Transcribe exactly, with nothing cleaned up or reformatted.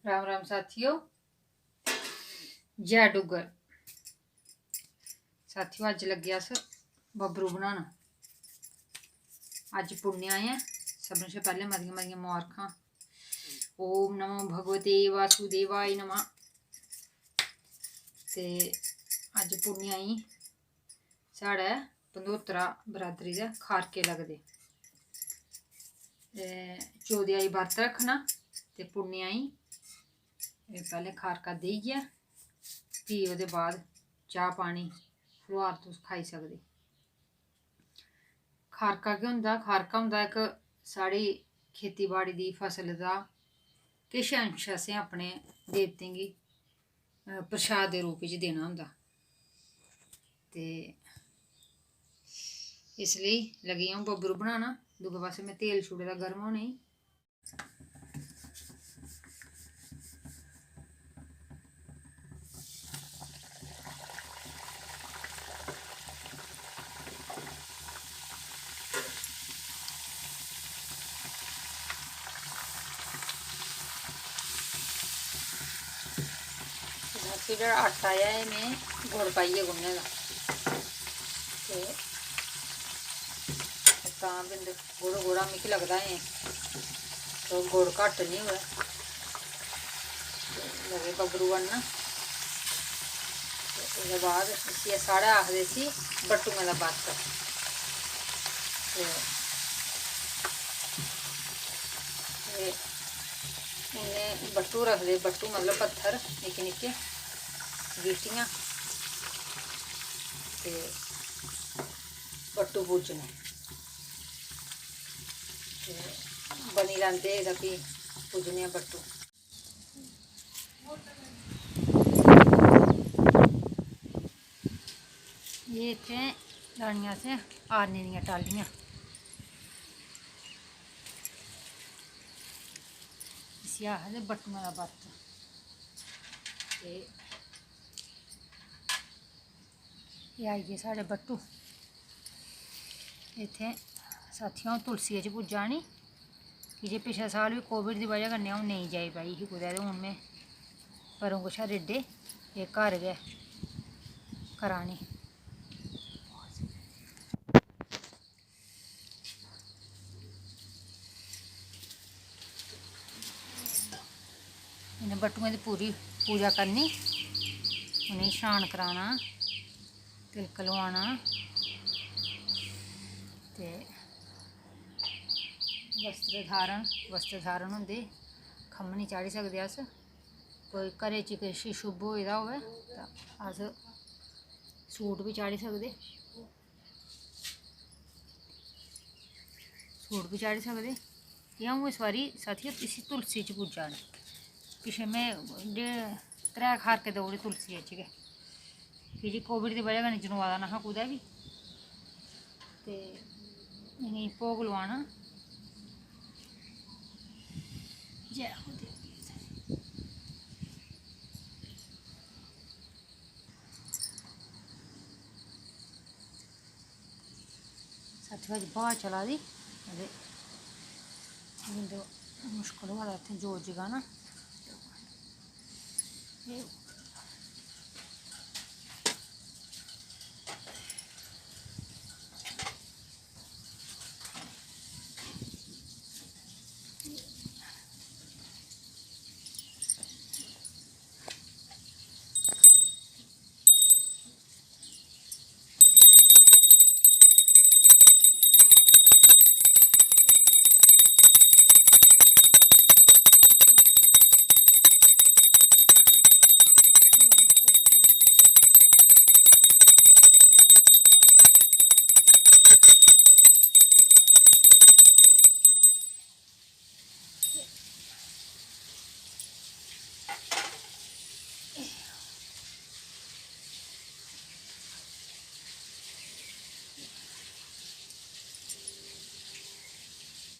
राम राम साथियो, जय डुग्गर। साथियो, अज्ज लग्गे अस बब्बरू बनाना। अज्ज पुन्नेआ ऐ, सभनें शा पैह्लें मतियां मतियां मबारखां। ओम नमो भगवते वासुदेवाय नमः। ते अज्ज पुन्नेआ ई साढ़ै पंदोतरा बरादरी दे खारके लगदे। ते चौदेआ ई बर्त रक्खना ते पुन्नेआ ई एह् पैह्लें खारका देइयै, फ्ही ओह्दे बाद चाह् पानी, फलोहार तुस खाई सकदे। खारका केह् होंदा? खारका होंदा इक साढ़ी खेती बाड़ी दी फसल दा किश अंश असें अपने देवतें गी, अ, प्रसाद दे रूप च देना होंदा। ते इस लेई लगी अ'ऊं बब्बरू बनाना। दूए पास्सै में तेल छुड़े दा गर्म होने गी। बाकी जेह्ड़ा आटा ऐ, एह् में गुड़ पाइयै गुन्ने दा। ते तां बिंद गुड़, गुड़ा मिगी लगदा ऐ, तो गुड़ घट्ट निं होऐ। ते लगे बब्बरू बनन। ते ओह्दे बाद इसी, साढ़े आखदे इसी बट्टुएं दा बर्त। ते एह् इन्ने बट्टू रखदे, बट्टू मतलब पत्थर निक्के निक्के, गीह्टियां, ते बट्टू पूजने। ते बनी लैंदे तां फ्ही पूजने आं बट्टू। एह् इत्थें लानियां असें आरने दियां टाल्लियां, इसी आखदे बट्टुएं दा बर्त। ते एह् आई गे साढ़े बट्टू। इत्थें साथियों, अ'ऊं तुलसियै च पुज्जा नी, की जे पिछले साल बी कोविड दी बजह कन्नै अ'ऊं नेईं जाई पाई ही कुतै, ते हून में परों कशा रेडे एह् घर गै करानी। इ'नें बट्टुएं दी पूरी पूजा करनी, उ'नेंगी शनान कराना, तिलक लोआना ते वस्त्र धारण, वस्त्र धारण होंदे, खम्म निं चाढ़ी सकदे अस। कोई घरै च किश शुभ होए दा होऐ तां अस सूट बी चाढ़ी सकदे। सूट बी चाढ़ी सकदे। ते अ'ऊं इस बारी साथियो इसी तुलसी च पूजा न। पिच्छें में डे-, त्रै खारके देई ओड़े तुलसी च गै, की जे कोविड दी बजह कन्नै जनोआ दा नेहा कुतै बी। ते इ'नेंगी भोग लोआना। जै हो देवी। साथियो, अज्ज ब्हा चला दी ते बिंद मुश्कल होआ दा इत्थें जोत जगाना। एह्